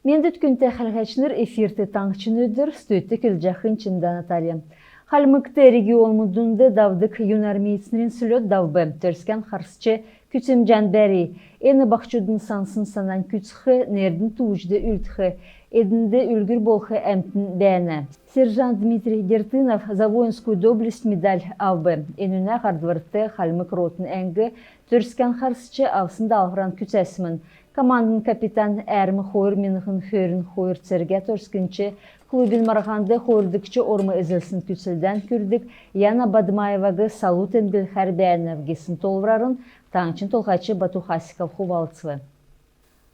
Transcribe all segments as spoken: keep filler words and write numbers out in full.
Мендвт, күндтә хәләһәчнр! Эфирт «Таңһчин өдр», студьд көдлҗәхнь Чимдә Наталья. Хальмгт регионмуд дунд давдг юнармеецнрин слёт давв. Төрскән харсч күцәмҗән бәри. Эн баһчудын сансн санань күцх, нердин тууҗд үлдх, эднд үлгүр болх әмтн бәәнә. Сержант Дмитрий Дертынов «За воинскую доблесть» медаль авв. Энүнә һардврт хальмг ротн әңг Төрскән харсч авсн даалһвран күцәсмн. Командин капитан «Әәрм хойр миңһн хөрн хойр цергә төрскнч клубин марһанд хойрдгч орм эзлсн күцлдән күрдг Яна Бадмаеваг салу темдглхәр бәәнәв гисн тоолврарн Таңһчин Толһач Бату Хасиков хувалцв.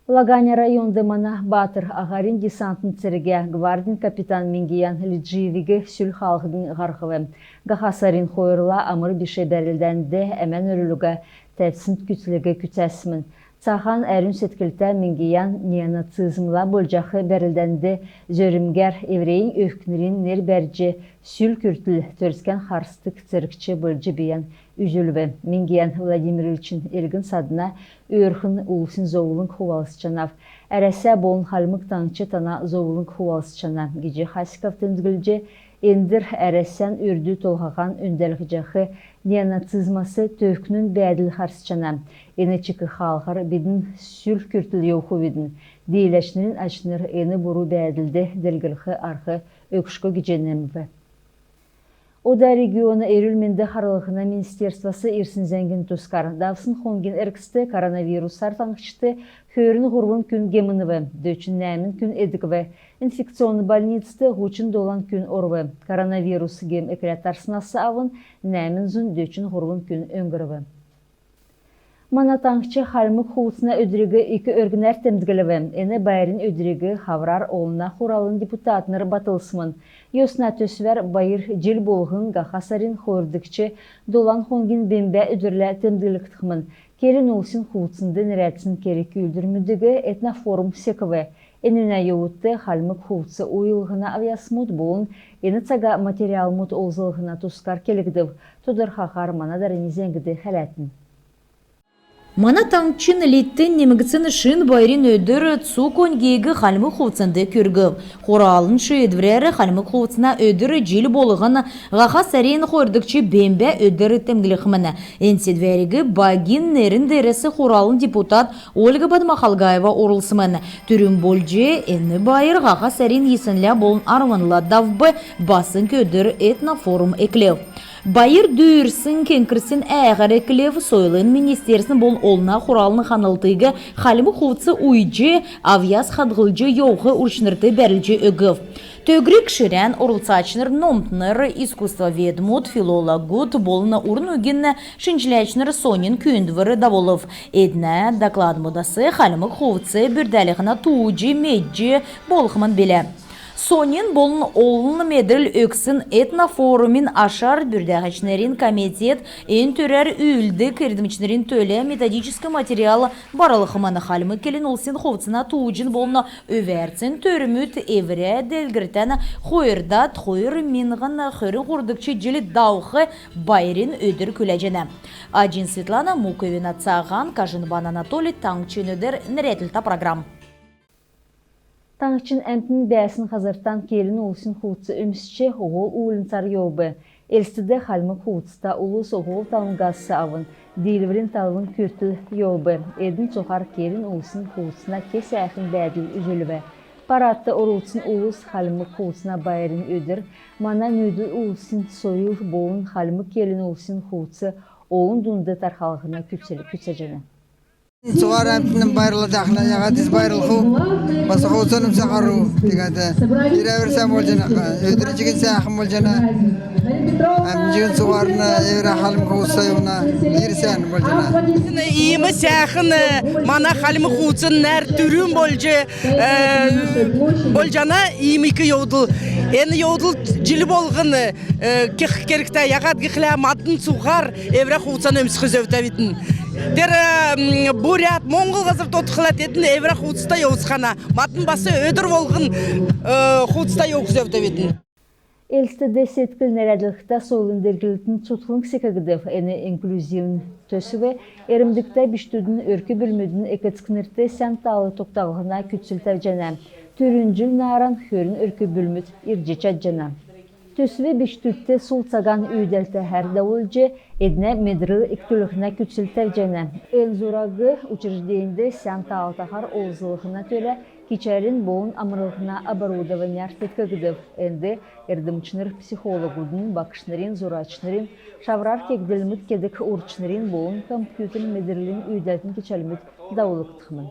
Лаганя районд мана баатр, аһарин десантн цергә гвардин капитан Мингиян Лиджиевиг сүл хаалһднь һарһв. Һаха сарин хойрла амр биш бәрлдәнд әмән өрүлүгә тәвсн күцлиг күцәсмн. Цаһан әрүн седклтә Мингиян неонацизмла болҗах бәрлдәнд зөрмгәр эврәннь өвкнрин нер бәрҗ, сүл күртл Төрскән харсдг цергч болҗ бийән үзүлв. Мингиян Владимировичин элгн-садна, өөрхн улсин зовлң хувалцҗанав. Әрәсә болн Хальмг Таңһч тана зовлң хувалцҗана гиҗ Хасиков темдглҗ, эндр Әрәсән үрд толһаһан өндәлһҗәх неонацизмас төвкнүн бәәдл харсҗана. Эн чик хаалһар бидн сүл күртл йовхвидн. Дииләчнрин ачнр эн буру бәәдлд делгрх арһ өгшго гиҗ немв. Ода региона эрүл-менд харлһна министерствас ирсн зәңгин тускар. Давсн хонгин эргцд коронавирусар таңһчд хөрн һурвн күн гемнв, дөчн нәәмн күн эдгв. Инфекционн больницд һучн долан күн орв. Коронавирус гем экләд тарснас авн нәәмн зун дөчн һурвн күн өңгрв. Мана таңһч хальмг хувцна өдриг ик өргнәр темдглв. Эн байрин өдриг хаврар Олна Хуралын депутатнр батлсмн. Йосна төсвәр байр җил болһн һаха сарин хойрдгч долан хонгин бембә өдрлә темдглгдхмн. Келн улсин хувцнд нерәдсн керг-үүлдврмүдиг этнофорум секв. Энүнә йовудт хальмг хувц уйлһна авъясмуд болн эн цага материалмуд олзллһна тускар келгдв. Тодрхаһар мана дарани зәңгд хәләтн. Мана таңһчин литднь немгдсн шин байрин өдр цуг оньгиг хальмг хувцнд күргв. Хуралын шиидврәр хальмг хувцна өдр җил болһн һаха сарин хойрдгч бембә өдр темдглхмн. Эн седвәриг багин нерн деерәс Хуралын депутат Ольга Бадмахалгаева орулсмн. Түрүн болҗ эн байр һаха сарин йиснлә болн арвнла давв. Басң өдр этнофорум эклв. Байр дүүрсн кеңкрсин әәһәр эклв. Сойлын министерствин болн Олна Хуралын ханлтыг хальмг хувц уйҗ, авъяс хадһлҗ йовх урчнрт бәрүлҗ өгв. Төгрг ширән орлцачнр, номтнр, искусствоведмүд, филологуд болн урн үгин шинҗләчнр соньн күүндвр давулв. Эднә докладмудас хальмг хувц бүрдәлһнә тууҗ медҗ болхмн билә. Соньн болн олн медрл өгсн этнофорумин ашар бүрдәһәчнрин комитет эн төрәр үүлддг эрдмчнрин төлә методическ материал барлхмн. Хальмг келн улсин хувцна тууҗин болн өвәрцин төрмүд эврә делгрлтән хойрдад хойр миңһн хөрн һурвдгч җил давх байрин өдр күләҗәнә. Аҗин Светлана, Муковина Цаһан, Кажинбан Анатолий. «Таңһчин өдр» нерәдлтә программ. Таңһчин әмтн бәәсн һазртан келн улсин хувц өмсч, һол уульнцар йовв. Элстд хальмг хувцта улс һол талвңгас авн Диилврин талвң күртл йовв. Эдн цуһар келн улсин хувцна ке сәәхн бәәдл үзүлв. Парадт орлцсн улс хальмг хувцна байрин өдр мана нүүдл улсин сойл болн хальмг келн улсин хувц олн дунд тархалһна күцл күцәҗәнә. Цуһар әмтн байрлад яһлна, яһад ис байрлхв, бас хувцан өмсәхәр. Тиигәд ир-әвр сән болҗана, өдр чигн сәәхн болҗана. Әмҗиг цуһарн эврә хальмг хувцта йовна, ир сән болҗана. Иим сәәхн мана хальмг хувцн нәр түрүн болҗ, э, болҗана, иим ик йовдл. Эн йовдл җил болһн, э, кех кергтә, яһад гихлә мадн цуһар эврә хувцан өмсх зөвтәвидн. Тер, э, м, Буряад, Моңһл һазр тотхла, тедн эврә хувцта йовцхана. Мадн бас өдр болһн, э, хувцта йовх зөвтәвидн. Элстд «Седкл» нерәдлһтә сойлын делгрлтин цутхлң секгдв. Эн инклюзивн төсв эрмдгтә бичкдүдин, өрк-бүлмүдин эк-эцкнрт сән таал тогталһна күцл тәвҗәнә. Түрүн җил нааран хөрн өрк-бүлмүд ирҗ чадҗана. Төсв бичкдүдт сул цаган үүдәлтәһәр давулҗ, эднә медрл икдүллһнә күцл тәвҗәнә. Эн зураг учрежденьд сән таалтаһар олзллһна төлә кичәлин болн амрлһна оборудованяр теткгдв. Энд эрдмчнр, психологудын, багшнрин, зурачнрин, шаврар кегдлмүд кедг урчнрин болн компьютерн медрлин үүдәлтин кичәлмүд давулгдхмн.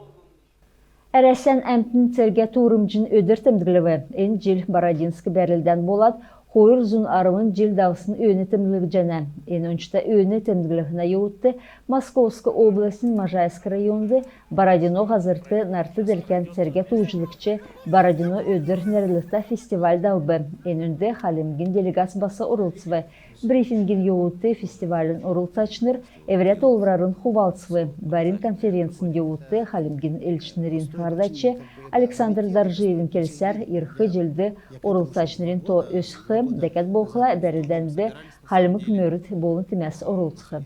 Әрәсән әмтн цергә туурмҗин өдр темдглв. Эн җил Бородинск бәрлдән болад хойр зун арвн җил давсн өөн темдглгдҗәнә. Эн ончта өөн темдглһнә йовудт Московск областин Можайск районд Бородино һазрт нарт делкән цергә тууҗлгч «Бородино өдр» нерәдлһтә фестиваль давв. Энүнд хальмгин делегац бас орлцв. Брифингин йовудт фестивалин орлцачнр эврә тоолврарн хувалцв. Байрин конференцин йовудт Хальмгин элчнрин һардач Александр Доржиевин келсәр, ирх җилд орлцачнрин то өсх, дәкәд болхла бәрлдәнд хальмг мөрд болн темәс орлцх.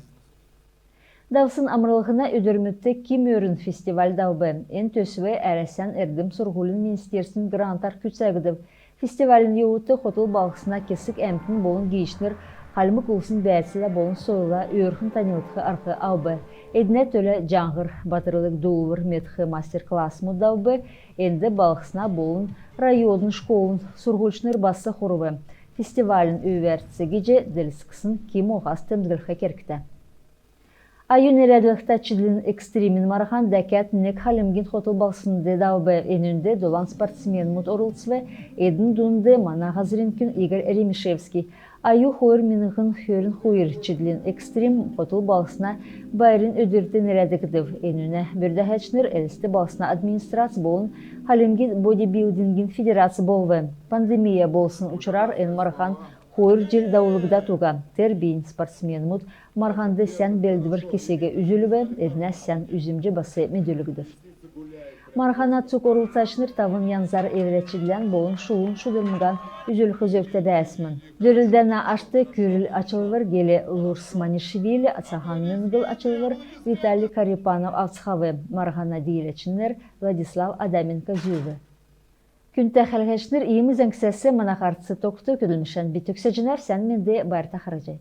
Давсн амрлһна өдрмүдт «Ки мөрн» фестиваль давв. Эн төсв Әрәсән эрдм-сурһулин министерствин грантар күцәгдв. Фестивалин йовудт хотл балһсна кесг әмтн болн гиичнр хальмг улсин бәәцлә болн сойлла өөрхн таньлдх арһ авв. Эднә төлә «Җаңһр» батрлг дуулвр медх мастер-классмуд давв. Энд балһсна болн района школын сурһульчнр бас хурв. Фестивалин өвәрц гиҗ делсксн ки моһас темдглх кергтә. «Аю» нерәдлһтә чидлин экстримин марһан дәкәд нег хальмгин хотл балһснд давв. Энүнд долан спортсменмүд орлцв. Эдн дунд мана һазрин күн Игорь Ремишевский. «Аю хойр миңһн хөрн хойр» чидлин экстрим хотл балһсна байрин өдрт нерәдгдв. Энүнә бүрдәһәчнр Элст балһсна администрац болн Хальмгин бодибилдингин федерац болв. Пандемия болсн учрар эн марһан хойр җил давулгдад уга. Тер бийнь спортсменмүд марһанд сән белдвр кесиг үзүлв, эднәс сән үзмҗ бас медүлгдв. Марһана цуг орлцачнр тавн янзар эврә чидлән болн шулун шудрмган үзүлх зөвтә бәәсмн. Дөрлдәнә ашт күрл ачлвр Геле Лурсманишвили, цаһан мөңгн ачлвр Виталий Корепанов авцхав. Марһана дииләчнр Владислав Адаменко зүүв. Күндтә хәләгчнр, иим зәңгсәс мана һарц тогтв. Көдлмшән би төгсәҗәнәв. Сән менд, байрта харһий.